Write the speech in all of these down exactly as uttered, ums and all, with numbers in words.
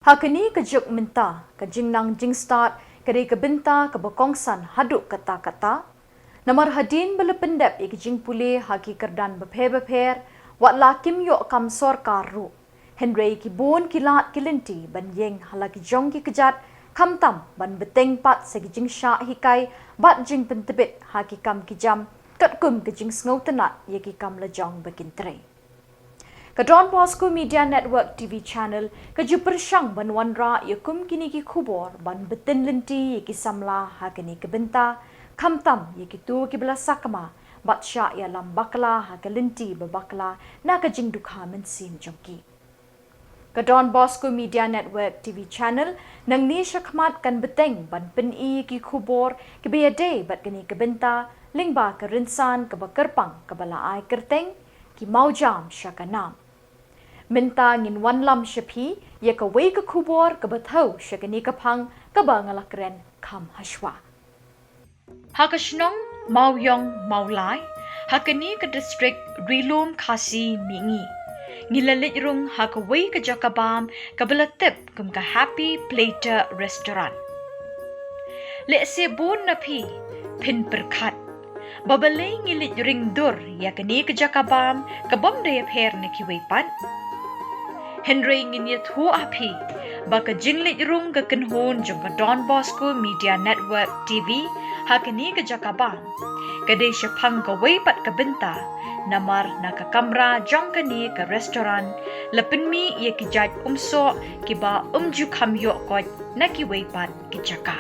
Ha kane ka juk mynta, ka jingnang jingstad ka dei ka bynta kaba kongsan haduh katta katta. Namar hadien ba la pyndep ïa ki jingpule ha ki kyrdan bapher bapher, wat la kim ïoh kam sorkar ruh, hynrei ki bun ki lad ki lynti ban ïeng ha la ki jong ki kjat, khamtam ban bteng pat sa ki jingshah hikai bad jingpyntbit ha ki kam ki jam, katkum ka jingsngewtynnad ïa ki kam lajong ba kin trei. Ka Don Bosco Media Network T V Channel ka ju pyrshang ban wanrah ïa kum kine ki khubor ban btin lynti ïa ki samla ha kane ka bynta, khamtam ïa kito kiba la sakma bad shah ïalam bakla ha ka lynti ba bakla na ka jingdukha mynsiem jong ki. Ka Don Bosco Media Network T V Channel nangne shakhmat kan bteng ban pyni ïa ki khubor kiba ïadei bad kane ka bynta, lyngba ka rynsan kaba kyrpang kaba la ai kyrteng, Ki Mawjam sha ka Nam. Mynta ngin wanlam sha phi ïa kawei ka khubor kaba thew sha kane ka phang kaba nga la kren kham hashwa. Ha ka shnong Mawiong Mawlai, ha kane ka district Ri-lum Khasi Mihngi, ngi la leit rung ha kawei ka jaka bam kaba la tip kum ka Happy Plater Restaurant. Lehse bun na phi phin pyrkhat ba balei ngi leit ring dur ïa kane ka jaka bam kabym da ïapher na kiwei pat. Hynrei ngin ïathuh ha phi ba ka jingleit rung ka kynhun jong ka Don Bosco Media Network T V ha kane ka jaka bam ka dei shaphang kawei pat ka bynta, namar na ka kamra jong kane ka restaurant la pynmih ïa ki jait umsoh kiba ym ju kham ïoh koit na kiwei pat ki jaka.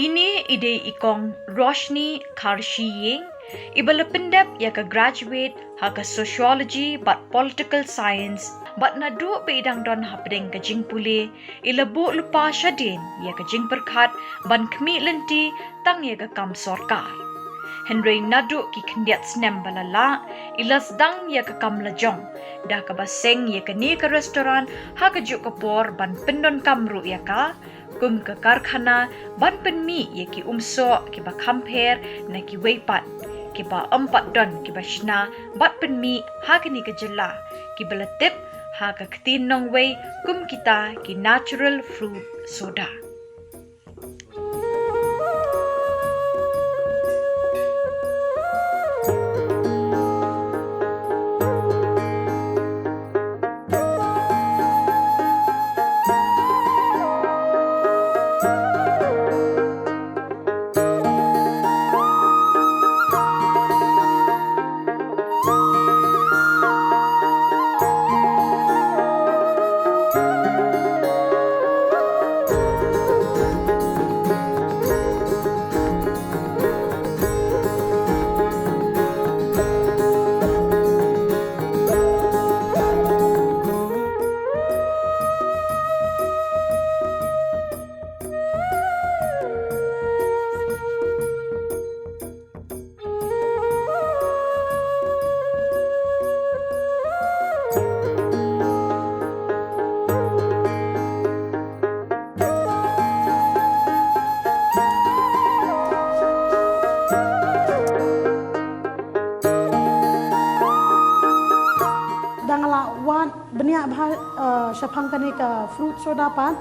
Ine i dei i Kong Roshni Kharshi Ïing, iba la pyndep ïa ka graduate ha ka Sociology bad Political Science, bad naduh ba i dang don hapdeng ka jingpule, i la buh lypa shadien ïa ka jingpyrkhat ban khmih lynti tang ïa ka kam sorkar. Hynrei naduh ki khyndiat snem ba la lah, i la sdang ïa ka kam lajong, da kaba seng ïa kane ka restaurant ha kajuh ka por ban pyndonkam ruh ïa ka kum ka karkhana ban pynmih ïa ki umsoh kiba kham pher na kiwei pat, kiba ym pat don kiba shna bad pynmih ha kane ka jylla, kiba la tip ha ka ktien nongwei kum kita ki natural fruit soda. Shaphang kane ka fruit soda pat,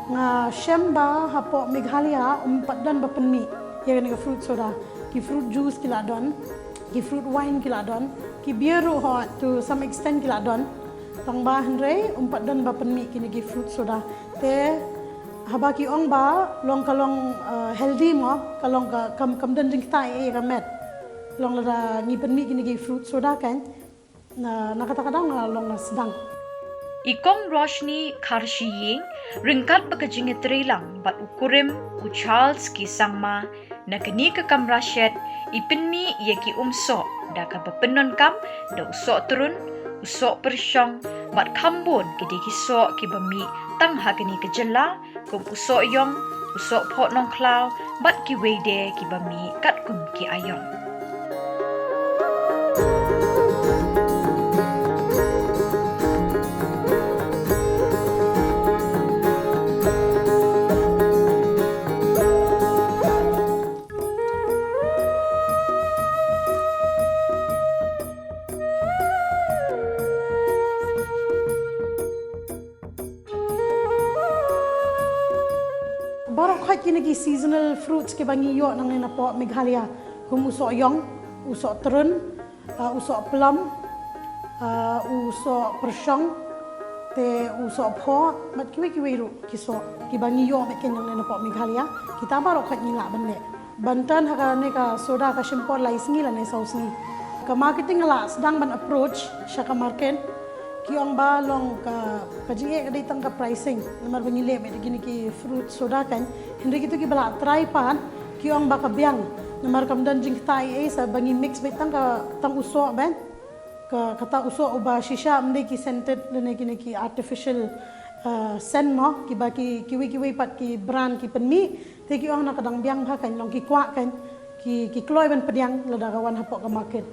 nga shem ba hapoh Meghalaya ym pat don ba pynmih ïa kane ka fruit soda. Ki fruit juice ki la don, ki fruit wine ki la don, ki beer ruh ho to some extent ki la don. Tang ba hynrei ym pat don ba pynmih kine ki fruit soda. Te haba ki ong ba long ka long, eh, healthy mo, ka long ka kam, kam don jingktah ïa ka met. Long lada ngi pynmih kine ki fruit soda kan. Na, na kata ka daw nga long na sdang. I Kong Roshni Kharshi Ïing, ryngkat bad ka jingïatreilang bad u kurim u Charles K Sangma, na kane ka kamra shet i pynmih ïa ki umsoh da kaba pyndonkam da u soh trun, u soh pyrshong, bad khambun ki dei ki soh kiba mih tang ha kane ka jylla, kum u soh ïong, u soh phoh nongkhlaw, bad kiwei de kiba mih katkum ki aiong. Baroh khoit kine ki seasonal fruits kiba ngi ïoh nangne napoh Meghalaya, kum u soh ïong, u soh trun, ah, u soh plum, ah, u soh pyrshong, te u soh phoh, bad kiwei kiwei ruh ki soh kiba ngi ïoh bad kane nangne napoh Meghalaya, kita baroh khoit ngi lah ban leh. Ban tan ha kane ka soda ka shim por lai sngi lane saw sngi. Ka marketing la sdang ban approach sha ka market. Ki ong ba long ka, ka jingeh ka dei tang ka pricing. Namar ba ngi leh bad kine ki fruit soda kan. Hynrei kito kiba la try pat ki ong ba ka biang. Namar kam don jingktah ei ei sa ba ngi mix bad tang ka, tang u soh bad. Ka, kata u soh uba shisha ym dei ki scented lane kine ki artificial, uh, scent mo, kiba ki, kiwei kiwei pat ki brand ki pynmih. Te ki ong na ka dang biang bha kan long ki kwah kan ki, ki kloi ban pdiang lada ka wan hapoh ka market.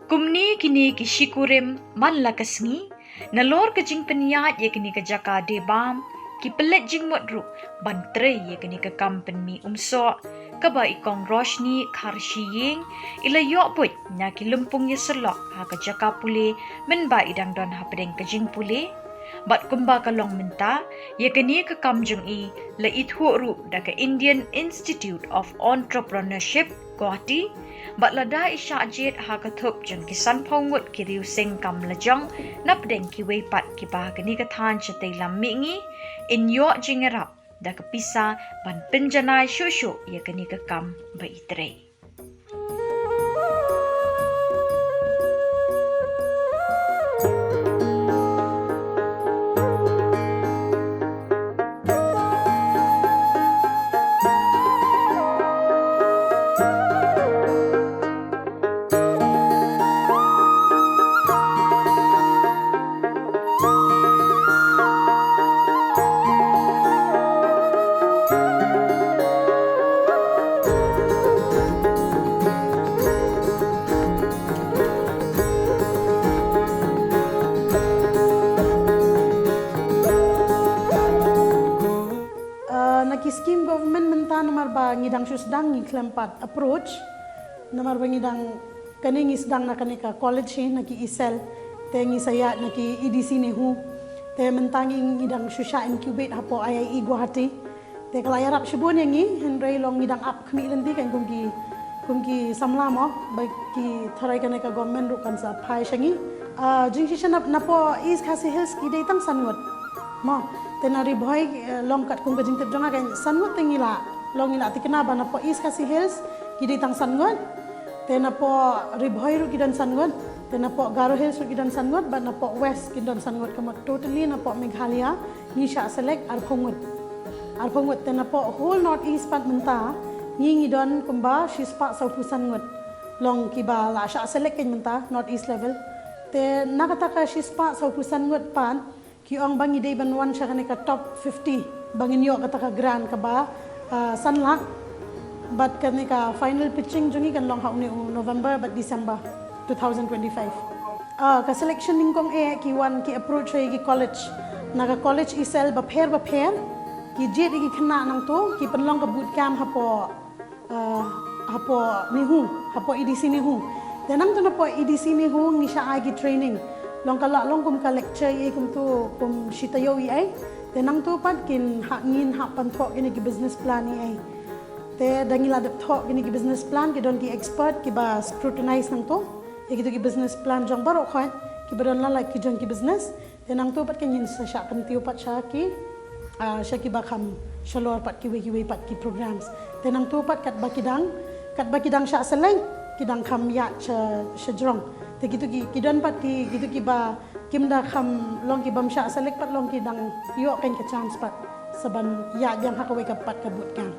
Kumne kine ki shikurim man la ka sngi, nalor ka jingpynïaid ïa kane ka jaka dei bam, ki pynleit jingmut ruh ban trei ïa kane ka kam pynmih umsoh, kaba i Kong Roshni Kharshi Ïing i la ïoh buit na ki lympung ïasyllok ha ka jaka pule mynba i dang don hapdeng ka jingpule. Bad kumba ka long mynta, ïa kane ka kam jong i la ithuh ruh da ka Indian Institute of Entrepreneurship, Guwahati, bad lada i shah jied ha ka thup jong ki sanphew ngut ki riew seng kam lajong napdeng kiwei pat kiba ha kane ka thaiñ shatei lam mihngi, in ïoh jingïarap da ka pisa ban pynjanai shuh shuh ïa kane ka kam ba i trei. Ah, na ki scheme government mynta namar ba ngi dang shu sdang ngi khlem pat approach. Namar ba ngi dang, kane ngi sdang na kane ka college hi, na ki IESEL, te ngi sa ïaid na ki EDC NEHU. Te mynta ngi, ngi dang shu shah incubate hapoh IIE Guwahati. Te ka la ïarap shibun ïa ngi, hynrei long ngi dang ap khmih lynti kan kum ki, kum ki samla mo, ba ki tharai kane ka government ruh kan sa phai sha ngi. Ah, jingshisha na, napoh East Khasi Hills ki dei tang san ngut. Mo, te na Ri Bhoi, eh, long katkum ka jingtip jong nga kan san ngut te ngi la, long ngi la tikna ba napoh East Khasi Hills ki dei tang san ngut. Te napoh Ri Bhoi ruh ki don san ngut, te napoh Garo Hills ruh ki don san ngut, bad napoh West ki don san ngut, ka mut totally napoh Meghalaya ngi shah select arphew ngut. Arphew ngut, te napoh whole North East pat mynta ngi, ngi don kumba shispah sawphew san ngut. Long kiba la shah select kan mynta North East level. Te na kata ka shispah sawphew san ngut pat ki ong ba ngi dei ban wan sha kane ka top fifty ba ngin ïoh kata ka grant kaba, ah, san lak. Bad kane ka final pitching jong ngi kan long ha une u November bad December two thousand twenty-five. Ah, ka selection nyngkong eh ki wan ki approach ïa ki college. Na ka college IESEL bapher bapher ki jied ïa ki khynnah nangto, ki pynlong ka boot camp hapoh, ah, hapoh NEHU, hapoh EDC NEHU. Te nangto napoh EDC NEHU ngi shah ai ki training. Long ka lah long kum ka lecture ïa kumtu kum shi taïew ïa ai. Te nangtu pat kin hap ngin hap ban thoh kine ki business plan ïa ai. Te da ngi la dep thoh kine ki business plan ki don ki expert kiba scrutinize nangtu ïa kitu ki business plan jong baroh khoit kiba don la lait ki jong ki business. Te nangtu pat ki ngin sa shah kyntiew pat sha ki, ah, sha kiba kham shalor pat kiwei kiwei pat ki programs. Te nangtu pat katba ki dang, katba ki dang shah select ki dang kham ïaid sha, sha jrong. Te kitu ki, ki don pat ki, kitu kiba kim da kham long kibym shah select pat long ki dang ïoh kein ka chance pat sa ban ïaid biang ha kawei ka pat ka boot camp.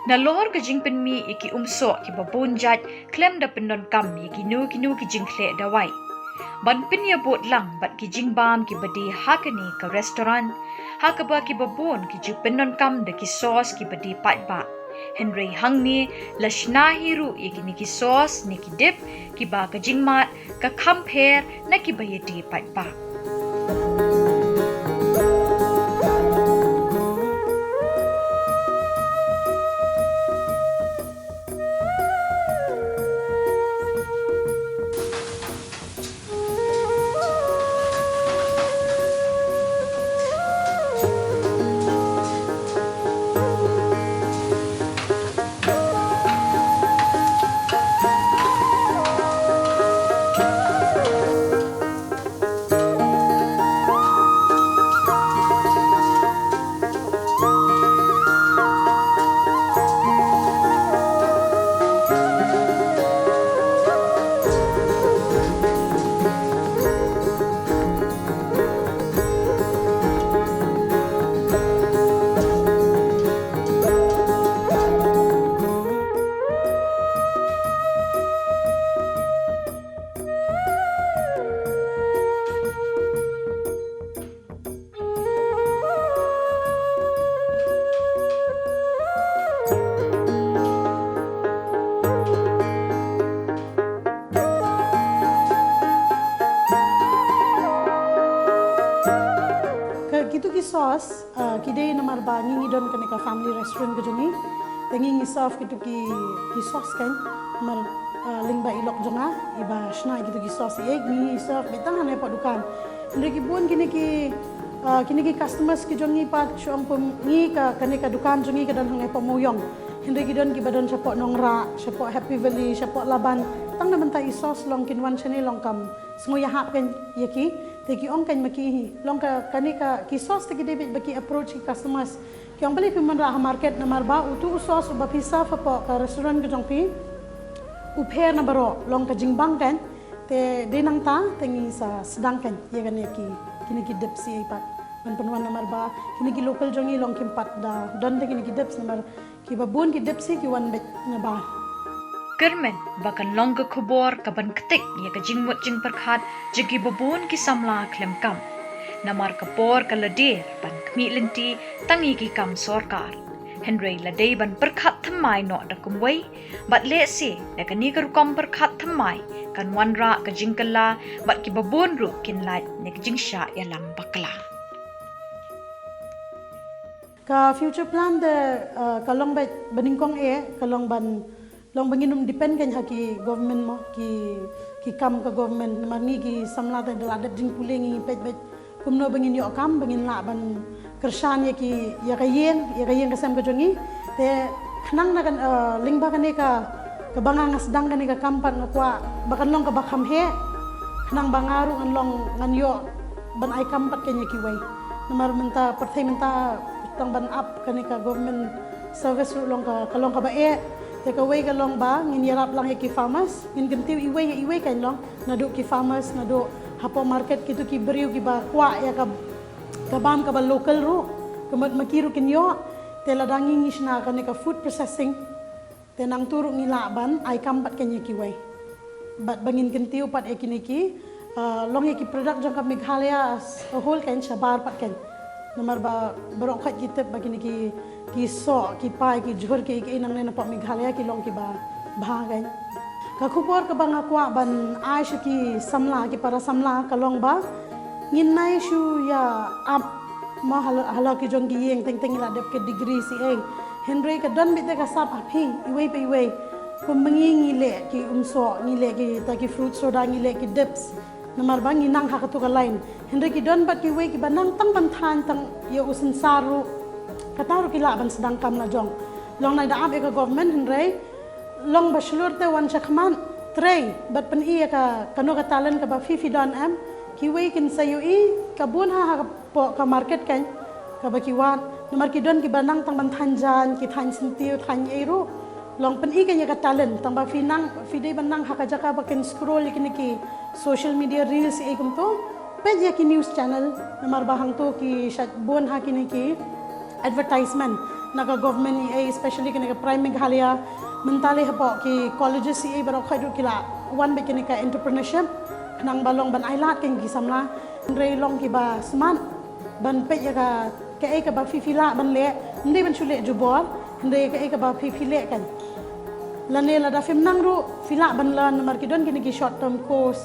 Nalor ka jingpynmih ïa ki umsoh kiba bun jait khlem da pyndonkam ïa kino kino ki jingkhleh dawai. Ban pynïabud lang bad ki jingbam kiba die ha kane ka restaurant, ha kaba kiba bun ki ju pyndonkam da ki sauce kiba die paidbah. Hynrei hangne la shna hi ruh ïa kine ki sauce ne ki dip kiba ka jingmad ka kham pher na kiba ïadie paidbah. Ka kitu ki sauce, ah, ki dei namar ba ngi ngi don kane ka family restaurant ka jong ngi. Te ngi ngi serve kitu ki, ki sauce kan. Namar, ah, lyngba i lok jong nga iba shna kitu ki sauce ïa ngi ngi serve beit tang hangne hapoh dukan. Hynrei ki bun kine ki, ah, kine ki customers ki jong ngi pat shu ong kum ngi ka, kane ka dukan jong ngi ka don hangne hapoh Mawïong. Hynrei ki don kiba don shapoh Nongrah, shapoh Happy Valley, shapoh Laban. Tang na mynta i sauce long kin wan shane long kam sngew ïahap kan ïa ki. Te ki ong kan ma ki hi long ka, kane ka ki sauce te ki dei beit ba ki approach ki customers. Ki ong balei phim wanrah ha market namar ba utu u sauce uba phi serve hapoh ka restaurant ka jong phi u pher na baroh long ka jingbang kan. Te dei nangta te ngi sa sdang kan ïa kane ki, kine ki dips ïa i pat ban pynwan namar ba kine ki local jong ngi long kim pat da don te kine ki dips namar kiba bun ki dips hi ki wan beit na bar. Kyrmen ba kan long ka khubor kaban ktik ïa ka jingmut jingpyrkhat jong kiba bun ki samla khlem kam. Namar ka por ka la dier ban khmih lynti tang ïa ki kam sorkar. Hynrei la dei ban pyrkhat thymmai noh da kumwei bad lehse da kane ka rukom pyrkhat thymmai kan wanrah ka jingkylla bad kiba bun ruh kin lait na ka jingshah ïalam bakla. Ka future plan te, eh, ka long ba, ba nyngkong eh, ka long ban, long ba ngin ym depend kan ha ki government mo, ki, ki kam ka government, namar ngi ki samla te da la dep jingpule ngi peit beit kumno ba ngin ïoh kam, ba ngin lah ban kyrshan ïa ki, ïa ka ïing, ïa ka ïing ka sem ka jong ngi. Te khnang na kan, eh, lyngba kane ka, kaba nga nga sdang kane ka kam pat nga kwah ba kan long kaba kham heh. Khnang ba nga ruh ngan long ngan ïoh ban ai kam pat kan ïa kiwei. Namar mynta pyrthei mynta tang ban ap kane ka government service ruh long ka, ka long kaba eh. Te kawei ka long ba ngin ïarap lang ïa ki farmers, ngin kyntiew iwei ïa iwei kan long, naduh ki farmers, naduh Hapoh market kito ki briew kiba kwah ïa ka, ka bam kaba local ruh, ka mut ma ki ruh kin ïoh, te lada ngi ngi shna kane ka food processing, te nangtu ruh ngi lah ban ai kam pat keiñ ïa kiwei. Bad ba ngin kyntiew pat ïa kine ki, ah, long ïa ki product jong ka Meghalaya as a whole keiñ shabar pat keiñ. Namar ba baroh khoit ki tip ba kine ki, ki soh, ki pai, ki jhur, ki, ki nangne napoh Meghalaya ki long kiba bha keiñ. Ka khubor kaba nga kwah ban ai sha ki samla, ki para samla, ka long ba ngin nai shu ïa ap ma hala, hala ki jong ki ïing teng teng ïa la dep ka degree C A. Hynrei ka don beit te ka sap ha phi iwei pa iwei. Kum ma ngi ngi leh ki umsoh, ngi leh kita ki fruit soda, ngi leh ki dips. Namar ba ngi nang ha katu ka line. Hynrei ki don bad kiwei kiba nang tang ban thaiñ tang ïa u synsar ruh. Kata ruh ki lah ban sdang kam la jong. Long nai da ap ïa ka government hynrei long ba shlur te wan shakhmat trei bad pyni ïa ka kano ka talent kaba phi phi don em. Kiwei kin sa ïohi ka bun ha ha ka poh ka market keiñ kaba ki wad. Namar ki don kiba nang tang ban thaiñ jaiñ, ki thaiñ syntiew, thaiñ ei ruh. Long pyni keiñ ïa ka talent tang ba phi nang, phi dei ban nang ha ka jaka ba kin scroll ïa kine ki social media reels ei kumto. Peit ïa ki news channel namar ba hangto ki shait bun ha kine ki advertisement na ka government ei, especially kane ka Prime Meghalaya. Mynta lei hapoh ki colleges ei baroh khoit ruh ki la wan beit kane ka entrepreneurship khnang ba long ban ai lad keiñ ki samla. Hynrei long kiba smat ban peit ïa ka, kaei kaba phi phi lah ban leh, ym dei ban shu leh jubor, hynrei kaei kaba phi phi leh keiñ. Lane lada phim nang ruh phi lah ban learn namar ki don kine ki short term course,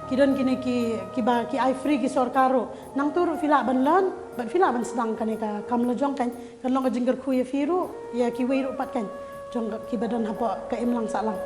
ki don kine ki, kiba ki ai free ki sorkar ruh. Nangtu ruh phi lah ban learn bad phi lah ban sdang kane ka kam la jong keiñ. Kan long ka jingkyrkhu ïa phi ruh, ïa kiwei ruh pat keiñ jong ka, kiba don hapoh ka imlang sahlang.